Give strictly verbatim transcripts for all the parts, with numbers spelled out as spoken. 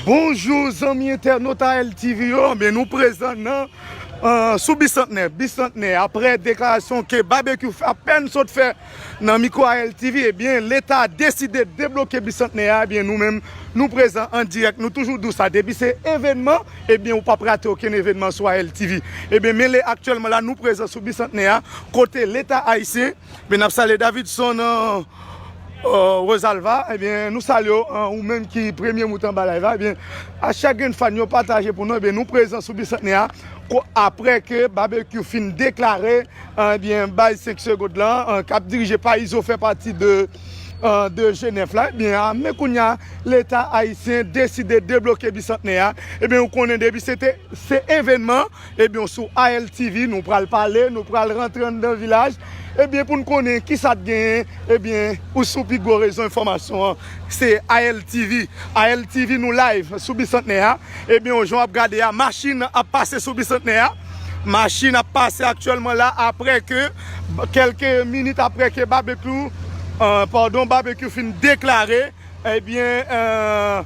Bonjou zanmi entènot A L T V yo, men nou prezan nan, euh, sou Bisantnè. Bisantnè, aprè deklarasyon ke Babekyou fè, apèn sot fè nan mikwo A L T V, ebyen, Leta deside debloke Bisantnè a, ebyen, nou menm, nou prezan an dirèk, nou toujou di w sa, depi se evènman, ebyen, ou p ap rate okenn evènman sou A L T V. Ebyen, men lè aktyèlman la, nou prezan sou Bisantnè a, kote Leta ayisyen, men n ap salye Davidson, euh, euh, Rosalva, ebyen, nou salye w, euh, ou menm ki premye mout anba live la, ebyen, a chak grenn fan yo pataje pou nou, ebyen, nou prezan sou Bisantnè a, ko-, aprè ke Babekyou fin deklare, euh, ebyen, baz senk segond lan, euh, k ap dirije pa Izo fè pati de, euh, de G nèf la, ebyen, a, men kounye a, Leta ayisyen deside debloke Bisantnè a, ebyen, ou konnen depi se te, se evènman, ebyen, sou A L T V, nou pral pale, nou pral rantre anndan vilaj. Ebyen, pou n konnen kisa k genyen, ebyen, ou sou pi gwo rezo enfòmasyon an, se A L T V. A L T V, nou live sou Bisantnè a. Ebyen, jan w ap gade a, machin ap pase sou Bisantnè a. Machin ap pase aktyèlman la, aprè ke, kèlke minit aprè ke Babekyou, euh, padon, Babekyou fin deklare, Ebyen, euh,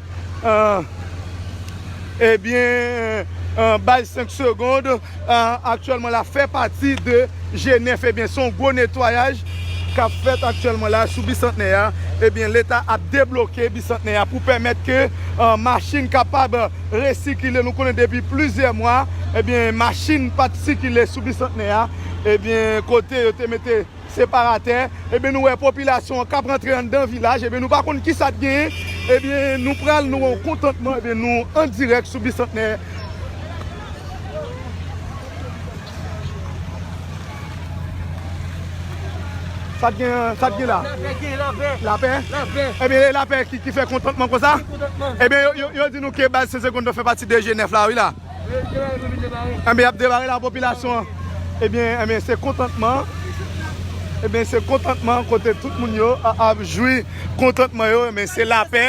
euh, ebyen, euh, baz senk segond, euh, aktyèlman la fè pati de G nèf. Ebyen, se yon gwo netwayaj k ap fèt aktyèlman la sou Bisantnè a. Ebyen, Leta ap debloke Bisantnè a pou pèmèt ke, euh, machin kapab resikile. Nou konnen depi plizyè mwa, ebyen, machin pa t sikile sou Bisantnè a. Ebyen, kote yo te mete separatè, ebyen, nou wè popilasyon an k ap rantre anndan vilaj, ebyen, nou pa konn kisa k genyen, ebyen, nou pral, nou wè yon kontantman, ebyen, nou an dirèk sou Bisantnè. Sa k gen, sa k gen la? Lapè gen, lapè. Lapè? Lapè. Ebyen, e lapè ki, ki fè kontantman konsa? Ki kontantman? Ebyen, yo, yo, yo di nou ke baz senk segond fè pati de G nèf la, wi la. Ebyen, y ap debare la popilasyon an. Ebyen, ebyen, se kontantman. Ebyen, se kontantman kote tout moun yo a-, ap jwi kontantman yo. Ebyen, se lapè.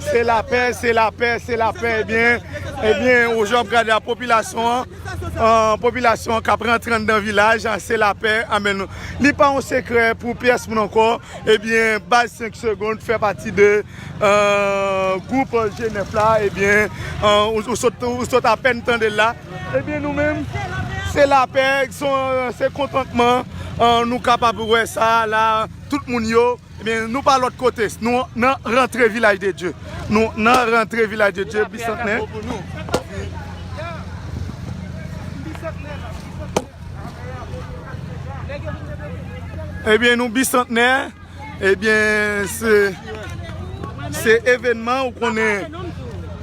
Se lapè, se lapè, se lapè. Ebyen, ebyen, ou jan ap gade la popilasyon an, euh, popilasyon an k ap rantre anndan vilaj, ah, se lapè. Ebyen, nou, li pa yon sekrè pou pyès moun ankò. Ebyen, baz senk segond fè pati de, euh, gwoup G nèf la, ebyen, euh, ou, ou sot, ou sot apèn tande l la. Ebyen, nou menm, se lapè, se, se kontantman, euh, nou kapab wè sa la, tout moun yo, ebyen, nou pa lòt kote, nou nan rantre Vilaj de Dye. Nou nan rantre Vilaj de Dye, Bisantnè. Ebyen, nou Bisantnè. Ebyen, se, se evènman, ou konnen,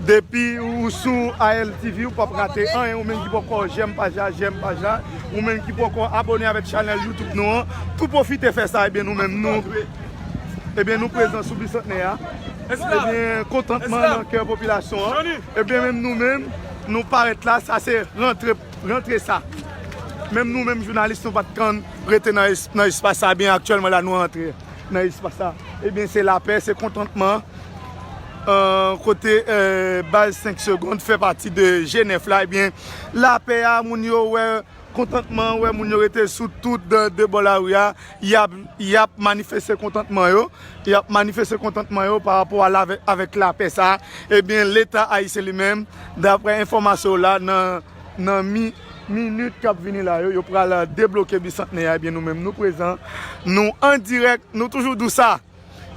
depi ou sou A L T V, ou p ap rate anyen, ou menm ki poko jèm paj la, jèm paj la, ou menm ki poko abòne avèk chanèl YouTube nou an, tou pwofite fè sa, ebyen, nou menm, nou, ebyen, nou prezan sou Bisantnè a. Ebyen, kontantman nan kè popilasyon an. Ebyen, menm nou menm, nou parèt la, sa se rantre, rantre sa. Menm nou menm, jounalis, nou pa t konn rete nan es-, nan espas sa, ebyen, aktyèlman la, nou rantre nan espas sa. Ebyen, se lapè, se kontantman, euh, kote, euh, baz senk segond fè pati de G nèf la, ebyen, lapè a, moun yo wè kontantman, wè moun yo rete sou tout de, de bò lari a, y ap, y ap manifeste kontantman yo, y ap manifeste kontantman yo pa rapò a la, avèk lapè sa. Ebyen, Leta ayisyen li menm, daprè enfòmasyon la, nan, nan mi-, minit k ap vini la yo, yo pral debloke Bisantnè a, ebyen, nou menm, nou prezan, nou an dirèk, nou toujou di w sa.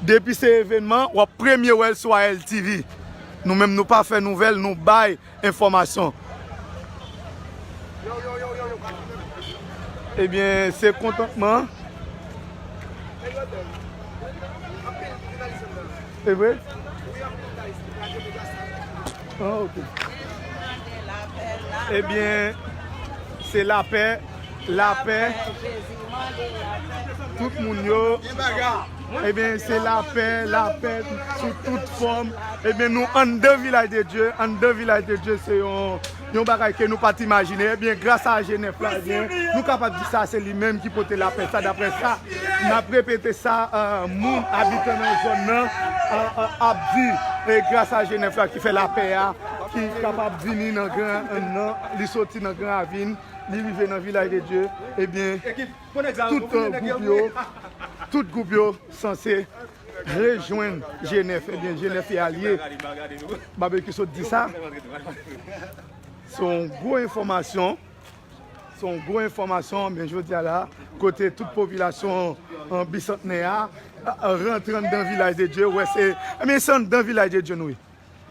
Depi se evènman, w ap premye wè l sou A L T V. Nou menm, nou pa fè nouvèl, nou bay enfòmasyon. Ebyen, se kontantman. E vre? Ah, ok. Ebyen, se lapè, lapè. Tout moun yo. Ebyen, se lapè, lapè sou tout fòm. Ebyen, nou anndan Vilaj de Dye, anndan Vilaj de Dye, se yon, yon bagay ke nou pa t imajine. Ebyen, gras a G nèf la, ebyen, nou kapab di sa, se li menm ki pote lapè sa, daprè sa, n ap repete sa, euh, moun abitan nan zòn nan, euh, euh, ap di, e gras a G nèf la ki fè lapè a, ki kapab vini nan Gran, nan, li soti nan Gran Ravin, li rive nan Vilaj de Dye, ebyen, tout, euh, gwoup yo, tout gwoup yo sanse rejwenn G nèf, ebyen, G nèf e alye. Babekyou sot di sa. Se yon gwo enfòmasyon. Se yon gwo enfòmasyon, men jodi a la, kote tout popilasyon, an, Bisantnè a, a, rantre anndan Vilaj de Dye, wè se, ebyen, se anndan Vilaj de Dye nou ye.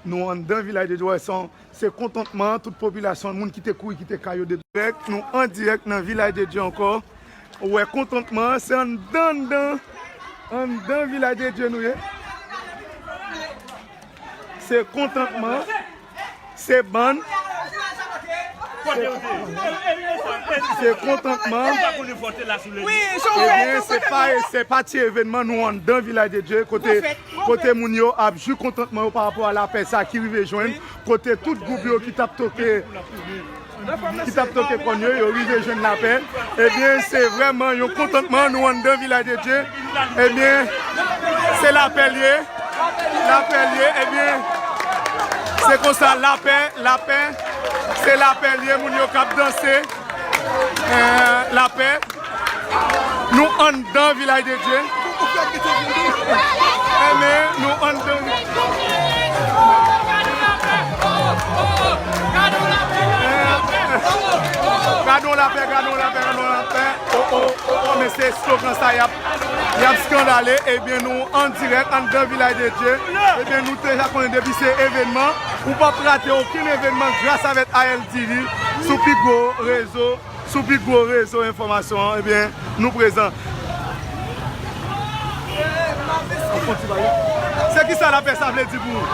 Nou anndan Vilaj de Dye, wè se, se kontantman, tout popilasyon, moun ki te kouri kite kay yo depi. Nou an dirèk nan Vilaj de Dye ankò. Ou wè kontantman, se anndan, anndan, anndan Vilaj de Dye nou ye. Se kontantman, se bann, se kontantman. Ebyen, se pa, se pa ti evènman, nou anndan Vilaj de Dye, kote, kote moun yo ap jwi kontantman yo pa rapò a lapè sa ki rive jwenn, kote tout gwoup yo ki t ap toke, ki t ap toke kòn yo, yo rive jwenn lapè. Ebyen, se vrèman yon kontantman, nou anndan Vilaj de Dye. Ebyen, se lapè l ye. Lapè l ye. Ebyen, se konsa, lapè, lapè. Se lapè l ye, moun yo k ap danse. Eh, lapè. Nou anndan Vilaj de Dye. Ebyen, nou anndan. Gade yon lapè, gade yon lapè, gade yon lapè. Oh, oh, oh, oh, men se slogan sa y ap, y ap skandale. Ebyen, nou an dirèk anndan Vilaj de Dye. Ebyen, nou deja konnen depi se evènman. Ou p ap rate okenn evènman gras avèk A L T V sou pi gwo rezo. Sou pi gwo rezo enfòmasyon an, ebyen, nou prezan. Se kisa lapè sa vle di pou ou?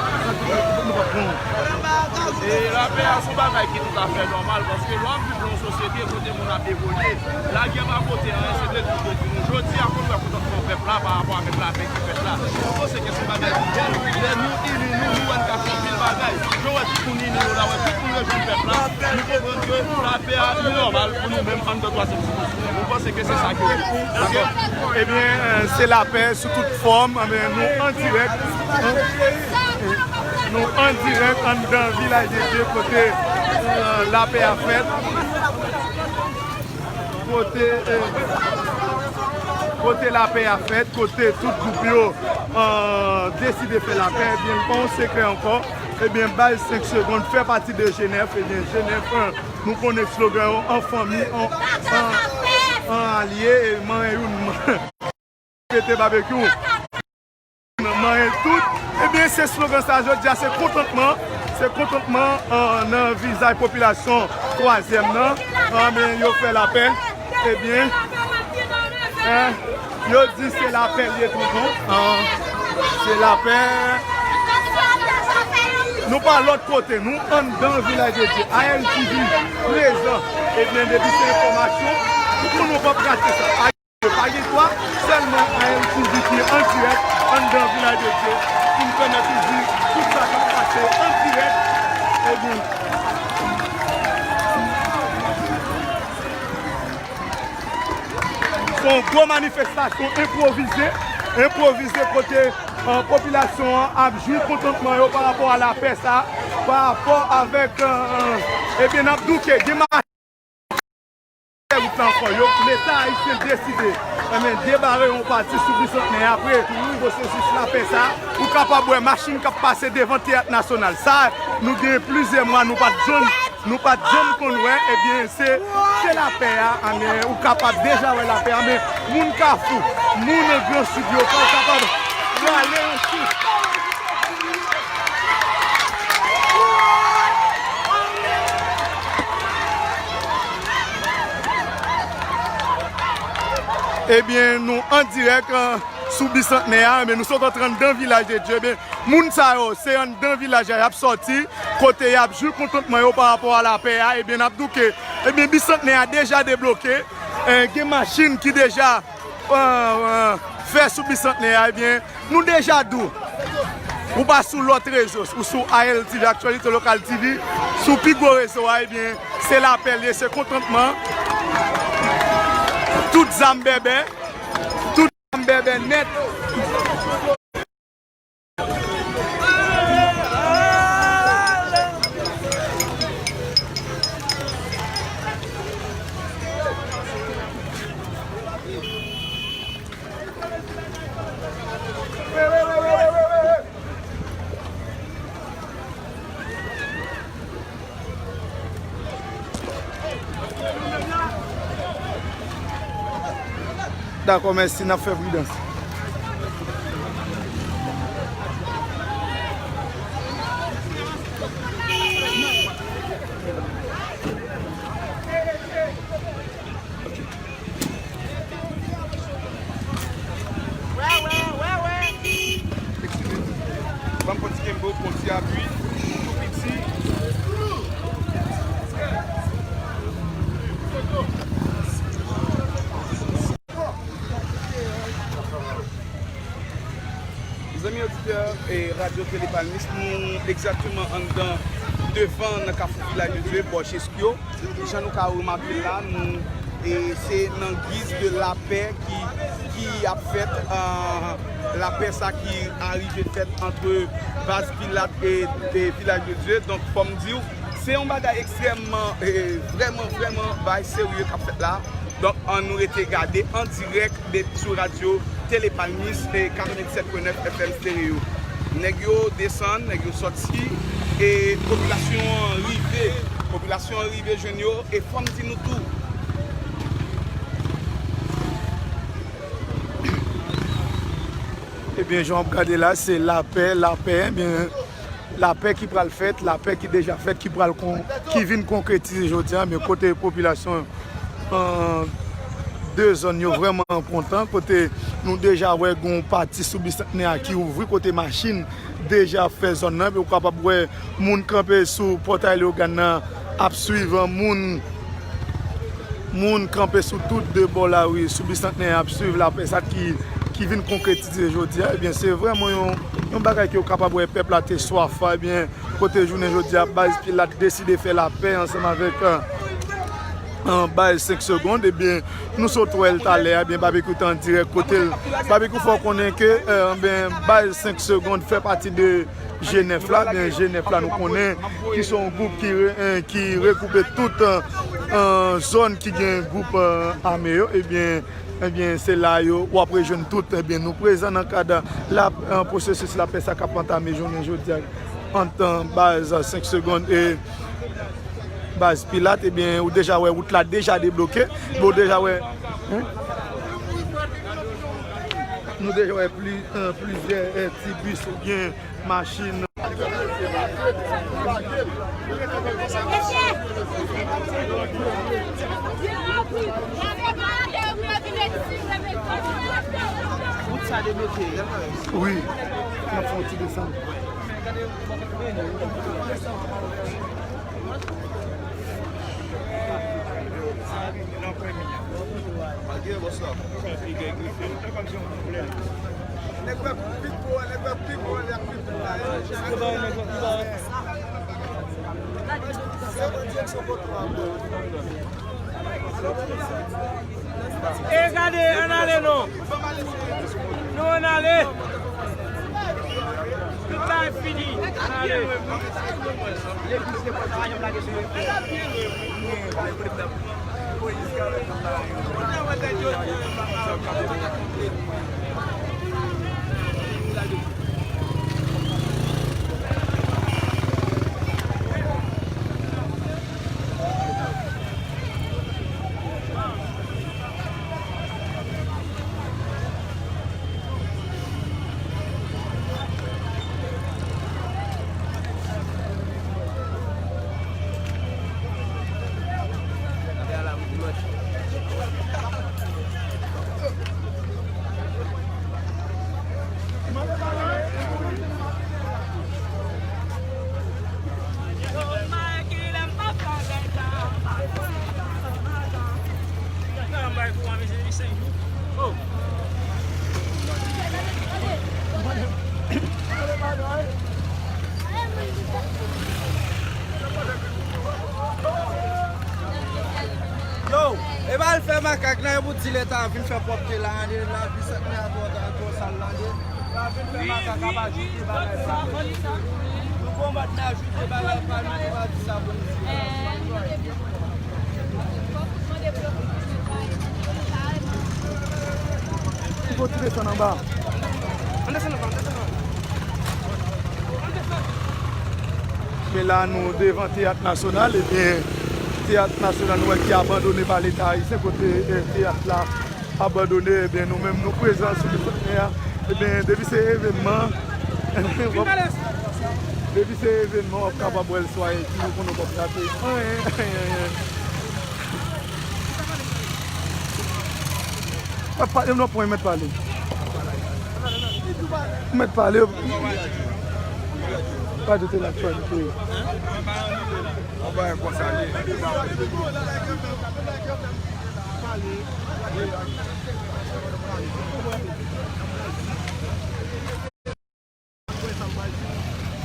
E lapè a se yon bagay ki toutafè nòmal, paske lè w ap viv nan yon sosyete kote moun ap evolye, lagè pa pote anyen, se de tout de di nou. Jodi a, kote w wè kontantman pèp la pa rapò avèk lapè ki fèt la. Mwen panse ke se yon bagay ki bèl, lè nou ini nou, nou wè n ka fè anpil bagay. Jan w wè tout moun ini yo la, wè tout moun rejwenn pèp la, nou konprann ke lapè a li nòmal pou nou menm anndan twazyèm dimansyon. Nou panse ke se sa ki. Dakò. Ebyen, eh, se lapè sou tout fòm. Ebyen, nou an dirèk. Nou an dirèk anndan Vilaj de Dye kote, eh, lapè a fèt. Kote, eh, kote lapè a fèt, kote tout gwoup yo, eh, deside fè lapè, ebyen, l pa yon sekrè ankò. Ebyen, baz senk segonn fè pati de G nèf, ebyen, G nèf, eh, nou konnen slogan yo, an fanmi, an, an, an alye, e manyen youn, pete babekyou. Manyen tout. Ebyen, se slogan sa, jodi a, se kontantman, se kontantman, eh, nan vizaj popilasyon twazyèm nan. Ebyen, yo fè lapè. Ebyen, eh, yo di se lapè l ye, tonton. Ah, se lapè. Nou pa lòt kote, nou anndan Vilaj de Dye. A L T V prezan. Ebyen, depi se enfòmasyon, ou konnen w p ap rate sa. Pa gen twa, sèlman A L T V ki an dirèk anndan Vilaj de Dye, pou n pèmèt ou di tout sa k ap pase an dirèk. Ebyen, se yon gwo manifestasyon enpwovize, enpwovize kote, eh, popilasyon an ap jwi kontantman yo pa rapò a lapè sa, pa rapò avèk, eh, eh, ebyen, n ap douke, gen machin wout la ankò. Yo, Leta ayisyen deside, ebyen, debare yon pati sou Bisantnè apre pwosesis lapè sa. Ou kapab wè machin k ap pase devan Teyat Nasyonal. Sa, nou gen plizyè mwa, nou pa t janm, nou pa t janm konn wè. Ebyen, se, se lapè a, ebyen, ou kapab deja wè lapè a, men moun Kafou, moun Gran Sid yo, pa kapab rale yon souf. Ebyen, nou an dirèk, eh, sou Bisantnè a, ebyen, nou sot antre anndan Vilaj de Dye. Ebyen, moun sa yo, se anndan vilaj la y ap sòti, kote y ap jwi kontantman yo pa rapò a lapè a, ebyen, n ap douke. Ebyen, Bisantnè a deja debloke, eh, gen machin ki deja, eh, eh, fè sou Bisantnè a, ebyen, nou deja di w, ou pa sou lòt rezo, ou sou A L T V, Aktyalite Lokal T V, sou pi gwo rezo a, ebyen, se lapè l ye, se kontantman. Tout zam bèbè, tout zam bèbè nèt. Dakò, mèsi, n ap fè pridans. Ban m pran ti kenbe w pou yon ti apui, tou piti. Zanmi oditè e Radyo Tele Palmis, nou egzakteman anndan devan nan Kafou Vilaj de Dye, bò Cheskyo. Jan nou ka remake la, nou, e, se nan giz de lapè ki, ki ap fèt, ah, lapè sa ki arive fèt ant Baz Pilat e, e Vilaj de Dye. Donk, fò m di w, se yon bagay ekstrèmman, e, vrèman, vrèman, bagay serye k ap fèt la. Donk, ann nou rete gade an dirèk de, sou radyo Tele Palmis e katrevennsèt pwen nèf F M Stereo. Nèg yo desann, nèg yo sòti, e popilasyon an rive. Popilasyon an rive jwenn yo, e fò m di nou tou. Ebyen, jan w ap gade la, se lapè, lapè, ebyen, lapè ki pral fèt, lapè ki deja fèt, ki pral kon, ki vin konkretize jodi a, men kote popilasyon, euh, de zòn yo vrèman kontan, kote nou deja wè gon pati sou Bisantnè a ki ouvri, kote machin deja fè zòn nan, epi ou kapab wè moun kanpe sou pòtay Leyogàn nan ap swiv, moun, moun kanpe sou tout de bò lari sou Bisantnè ap swiv lapè sa ki, ki vin konkretize jodi a. Ebyen, se vrèman yon, yon bagay ke w kapab wè pèp la te swaf a. Ebyen, kote jounen jodi a, Baz Pilat deside fè lapè ansanm avèk, euh, euh, Baz senk Segonn. Ebyen, nou sot wè l talè a, ebyen, Babekyou te an dirèk kote l. Babekyou fè w konnen ke, euh, ebyen, Baz senk Segonn fè pati de G nèf la, ebyen, G nèf la, nou konnen ki se yon gwoup ki re-, euh, ki regwoupe tout, euh, euh, zòn ki gen gwoup, euh, ame yo. Ebyen, Ebyen, se la yo, w ap rejwenn tout. Ebyen, nou prezan nan kad la, euh, pwosesis lapè sa k ap antame jounen jodi a ant, euh, Baz senk Segonn e Baz Pilat. Ebyen, ou deja wè wout la deja debloke. Bon, ou deja wè, hein? Nou deja wè pli, euh, plizyè, euh, ti bis oubyen machin. Wout sa debloke. Wi. N ap fè yon ti desann. Malgre bòs la. Nèg wè pi gwo, nèg wè pi gwo, nèg pi gwo la. E gade, ann ale non. Nou ann ale. Tout bagay fini. Ann ale. Yo, e pa al fè makak nan, e pou di Leta vin fè pwòpte la, ane la, pi sèt mè a twò, twò sal la, ane. La vin fè makak ap ajoute bagay pa nou. Nou konbat nan ajoute bagay pa nou, nou pa di sa pou nou. Fò ti desann anba. Ann desann anba, ann desann anba. Men la, nou devan Teyat Nasyonal, ebyen, Teyat Nasyonal, nou wè ki abandone pa Leta ayisyen, kote, eh, teyat la Abandone, ebyen, nou menm, nou prezan sou bisantnè a. Ebyen, depi se evènman, depi se evènman, w ap kapab wè l swa epi ou konnen w p ap rate anyen, anyen, anyen. Mèt pale, non, pwen, mèt pale. Mèt pale. Radyo Tele Aktyalite. Yon bagay konsa li.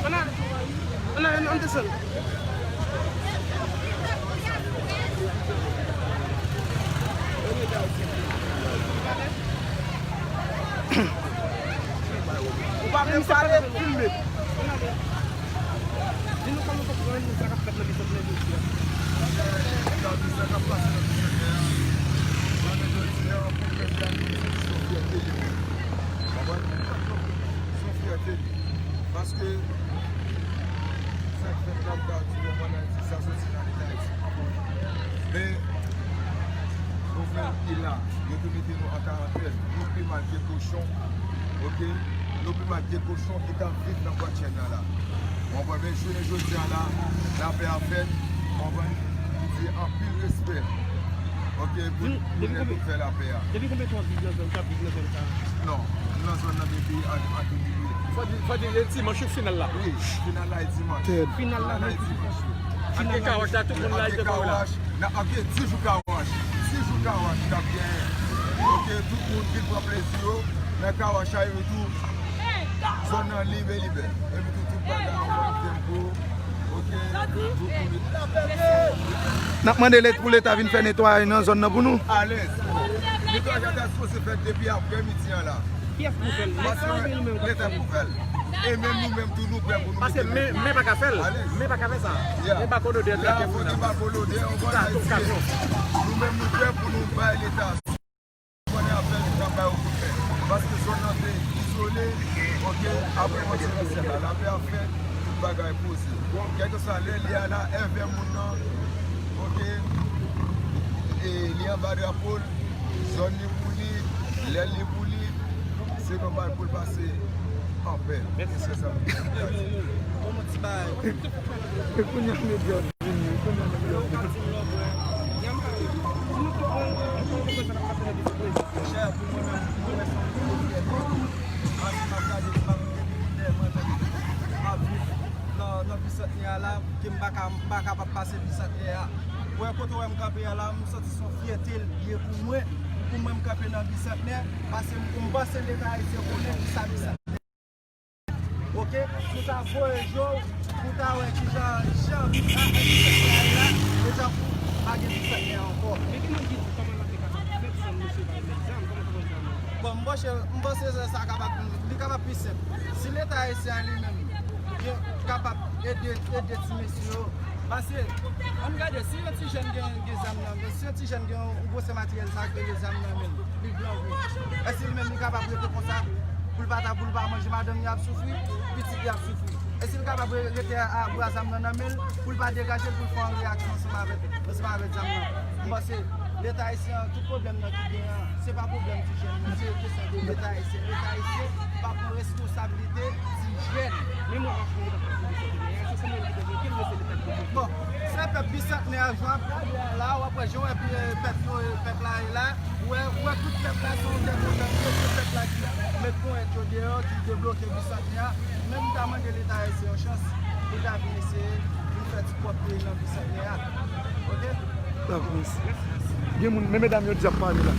Ann al, ann al, ann desann. Ou pa menm pale, filme. Di nou kòman w konprann sa k ap fèt nan Bisantnè jodi a. Sa k ap pase nan Bisantnè a. Jounen jodi a, anpil pèp la, se yon fyète li menm. Konprann? Se yon fyète li. Paske sa k fèt la, m ka di w, ann Ayiti, sa soti nan Leta Ayisyen. Men, nouvèl ki la, yo te mete nou an karantèn. Nou pi mal ke kochon, oke? Nou pi mal ke kochon ki t ap viv nan bwat chèn nan la. Ou konprann? Men jounen jodi a la, lapè a fèt, ou konprann? Ki di anpil respè, oke, pou, pou nèg ki fè lapè a. Depi konbyen tan w ap viv nan zòn, w ap viv nan zòn sa a? Non, m nan zòn nan depi an, an de mil uit. Fò di, fò di, e dimanch wi final la. Wi, final la e dimanch. Final la e dimanch wi. Ak gen kawach la, tout moun la, ak gen kawach. Nan, ak gen dis jou kawach. Dis jou kawach k ap genyen. Oke, tout moun vin pran plezi yo nan kawach la, yo tou. Zòn nan lib e libè. Epi tou, tout bagay an bon tempo. Oke, tout moun. N ap mande lè pou Leta vin fè netwayaj nan zòn nan pou nou. Alèz. Netwayaj la ta sipoze fèt depi aprèmidi an la. Kiyès pou fè l? Leta pou fè l. E menm nou menm tou nou prè pou nou mete men. Paske men, men pa ka fè l. Men pa ka fè sa. Men pa kolode trake moun nan. Sa tou kajon. Nou menm nou prè pou nou bay Leta. Konnen apèl ki t ap bay yo kout men. Paske zòn nan te izole, oke, apre yon sèl sèl la, lapè ap fèt, tout bagay poze. Kèlkeswa lè li a la, èvè moun nan, oke, e li anba drapo l, zòn li pou li, lè li pou li, se nòmal pou l pase anpè. Mèsi. Se sa. Bon, bon, ti bagay. E kounye a medya vini, e kounye a medya vini. Monchè, pou mwen menm, mwen menm, se yon gwo fyète. Paske m ap gade, m ap gade lè mwen menm, m ap viv nan, nan Bisantnè a la, ke m pa ka, m pa kapab pase Bisantnè a. Wè kote w wè m kanpe a la, m santi se yon fyète l ye pou mwen, pou mwen m kanpe nan Bisantnè, paske m, m panse Leta ayisyen konnen kisa Bisantnè. Oke, pou ta voye je w, pou ta wè kijan, jan a, a, Bisantnè a ye la, deja pou pa gen Bisantnè ankò. Men gen moun ki di kòman n ap te kapab fè san mesye pa met zam, kòman sa pral zam nan? Bon, m panse, m panse sa, sa kapab, li kapab pi senp. Si Leta ayisyen an li menm, li kapab ede, ede ti mesye yo, paske, ann gade, si yon ti jèn gen, gen zam nan men, si yon ti jèn gen yon gwo seri materyèl sa k rele zam nan men l, li grangou. Èske li menm li kapab rete konsa pou l pa ta, pou l pa manje, madanm li ap soufri, pitit li ap soufri? Èske li kapab re-, rete a, a bra zam nan nan men l pou l pa degaje l, pou l fè yon reyaksyon ansanm avèk, ansanm avèk zam nan? M panse Leta ayisyen an, tout pwoblèm nan ki genyen an, se pa pwoblèm ti jèn nan, se kesyon de Leta ayisyen. Leta ayisyen pa pran responsablite ti jèn. Men mwen pa fè yon reyaksyon sou Bisantnè a, se sa menm ki te gen, kèl mesye Leta ki te gen? Bon, se pèp Bisantnè a, jan w ap gade a la, w ap wè jan w wè pèp yo, pèp la ye la, ou wè, ou wè tout pèp la, se yon tèt kontan, se pèp la ki met ponyèt yo deyò, ki debloke Bisantnè a. Men m ta mande Leta ayisyen yon chans, pou l ta vin eseye, vin fè ti pwòpte nan Bisantnè a. Oke? Dakò, mèsi. Gen moun, men medam yo di ap pale la.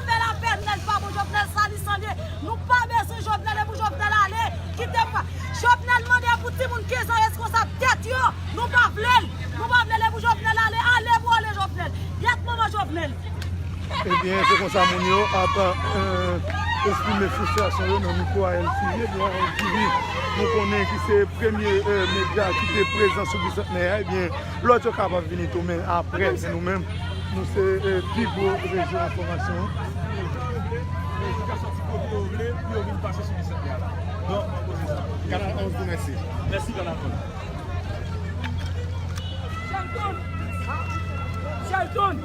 Fè lapè, nèg pa bon Jovenel, sa li sanble. Nou pa bezwen Jovenel, e pou Jovenel ale. Kite m pa. Jovenel mande pou timoun kenz an reskonsab tèt yo. Nou pa vle l. Nou pa vle l, e pou Jovenel ale. Ale pou ale Jovenel. Gyèt manman Jovenel. Ebyen, se konsa moun yo ap, eh, eksprime fristrasyon yo nan mikwo A L T V. Ebyen, A L T V, nou konnen ki se premye, eh, medya ki te prezan sou Bisantnè a. Ebyen, lòt yo kapab vini tou, men apre, se nou menm, nou se, eh, pi gwo rezo enfòmasyon. Yo ka sòti kote yo vle, pou yo vin pase sou Bisantnè a la. Donk, mwen poze sa. Kanal onz tou, mèsi. Mèsi, Kanal onz. Shelton! Shelton!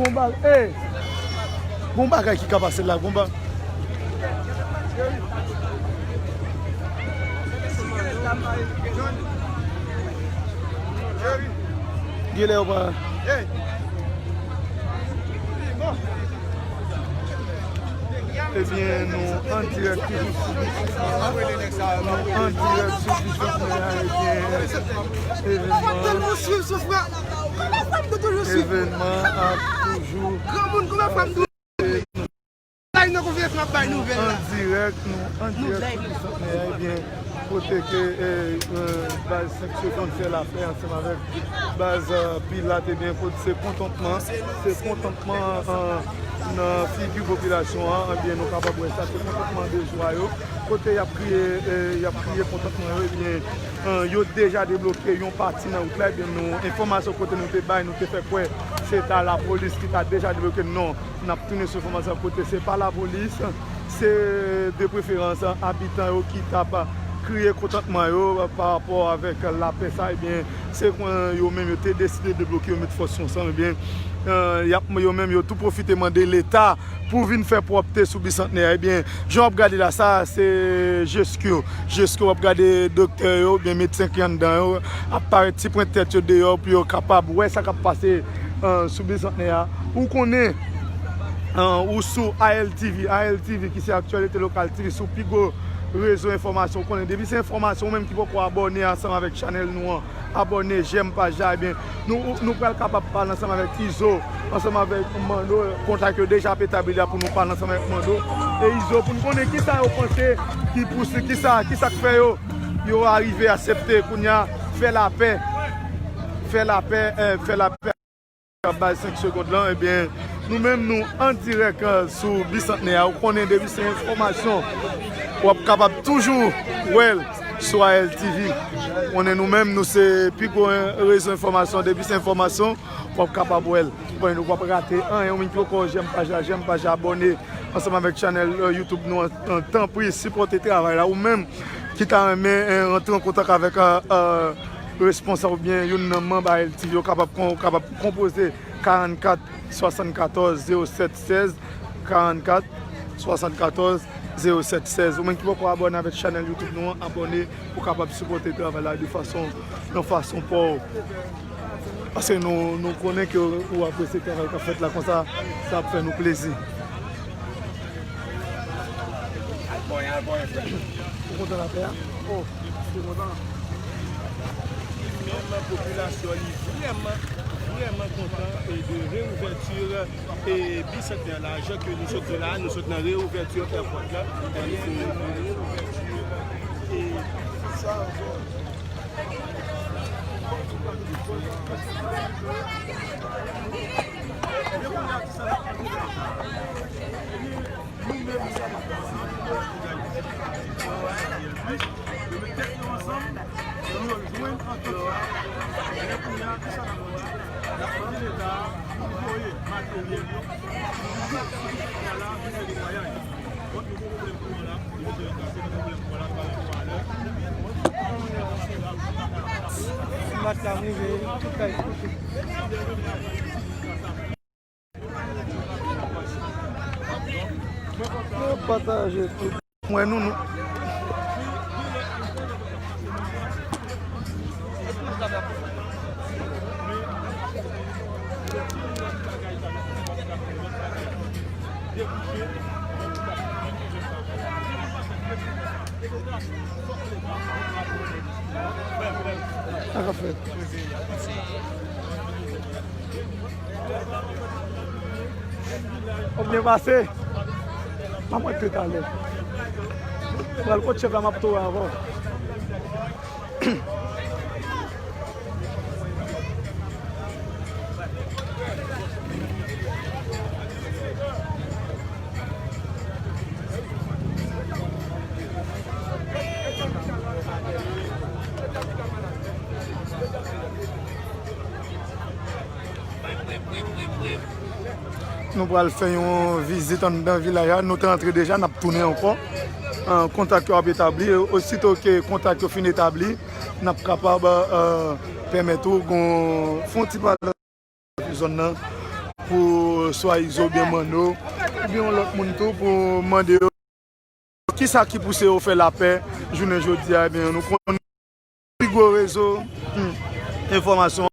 Gon bagay, ey! Gon bagay ki ka pase la, gon ba-, Genlè yo pa. Ebyen, nou an dirèk toujou sou Bisantnè. Nou an dirèk sou Bisantnè a, ebyen, evènman, evènman ap toujou. An dirèk, nou an dirèk sou Bisantnè a, ebyen, kote ke, eh, eh, baz Senk Segond fè lapè ansanm avèk baz, eh, Pilat, ebyen, kote se kontantman, se kontantman, eh, nan figi popilasyon an, ebyen, nou kapab wè sa, se kontantman de jwa yo, kote y ap kriye, eh, y ap kriye kontantman yo, ebyen, eh, yo deja debloke yon pati nan wout la, ebyen, nou, enfòmasyon kote nou te bay, nou te fè kwè se ta lapolis ki ta deja debloke, non. N ap tounen sou enfòmasyon kote se pa lapolis, se de preferans abitan yo ki t ap kriye kontantman yo pa rapò avèk lapè sa, ebyen, se kon yo menm yo te deside debloke, yo met fòs yo ansanm, ebyen, eh, y ap, yo menm yo tou pwofite mande Leta pou vin fè pwòpte sou Bisantnè a. Ebyen, jan w ap gade la, sa se Jesco. Jesco, w ap gade doktè yo, oubyen medsen ki anndan yo, ap parèt ti pwent tèt yo deyò pou yo kapab wè sa k ap pase, eh, sou Bisantnè a. Ou konnen, eh, ou sou A L T V, A L T V ki se Aktyalite Lokal T V, sou pi gwo rezo enfòmasyon. Ou konnen, depi se enfòmasyon, ou menm ki poko abòne ansanm avèk chanèl nou an, abòne, jèm paj la, ebyen, nou, nou pral kapab pale ansanm avèk Izo, ansanm avèk Mando, kontak yo deja ap etabli la pou nou pale ansanm avèk Mando e Izo, pou n konnen kisa yo panse ki pouse, kisa, kisa k fè yo, yo arive aksepte kounye a fè lapè, fè lapè, eh, fè lapè ak baz Senk Segond lan, ebyen, nou menm nou an dirèk, eh, sou Bisantnè a. Ou konnen depi se enfòmasyon, w ap kapab toujou wè l sou A L T V. Konnen nou menm, nou se pi gwo, eh, rezo enfòmasyon. Depi se enfòmasyon, w ap kapab wè l. Konnen nou p ap rate anyen. Ou menm ki poko jèm paj la, jèm paj la, abòne ansanm avèk chanèl, eh, YouTube nou an, an, tanpri, sipòte travay la. Ou menm ki ta renmen, eh, rantre an kontak avèk, eh, eh, responsab oubyen youn nan manm A L T V yo, kapab kon-, kapab konpoze karannkat swasannkatòz zewo sèt sèz, karannkat swasannkatòz zewo sèt sèz. Ou menm ki poko abòne avèk chanèl YouTube nou an, abòne pou kapab sipòte travay la de fason, nan fason pa w. Paske nou, nou konnen ke ou apresye travay k ap fèt la, konsa sa ap fè nou plezi. Ou kontan lapè a? Oh, ou kontan? Menm popilasyon li vrèman, vrèman kontan e de reouvèti e Bisantnè la, jan ke nou sot di la, nou sot nan reouvèti èpòt la. Ebyen, nou nan reouvèti e sa ankò. Nou menm sa n ap pase, yo met tèt yo ansanm, yo jwenn antant sa. Men kounye a, kisa n ap mande? N ap mande Leta a pou l voye materyèl yo, pou nou soti kounye a la pou fè netwayaj. Donk, nou gen pwoblèm kouran la, nou bezwen ranplase pwoblèm kouran la pa rapò a lè. Si mak la rive, tout kay koupe. Yo pataje tout. Mwen, nou, nou. Sa k ap fèt? W ap byen pase. M ap wè talè. Pral kot chèf la, m ap tou ankò. Nou pral fè yon vizit anndan vilaj la. Nou te antre deja, n ap tounen ankò. Eh, kontak yo ap etabli. E osito ke kontak yo fin etabli, n ap kapab, eh, pèmèt ou gon, fè yon ti pale sou zòn nan. pou swa Izo oubyen Manno, oubyen yon lòt moun tou pou mande yo kisa ki pouse yo fè lapè jounen jodi a. Ebyen, nou konn pi gwo rezo, hmm, enfòmasyon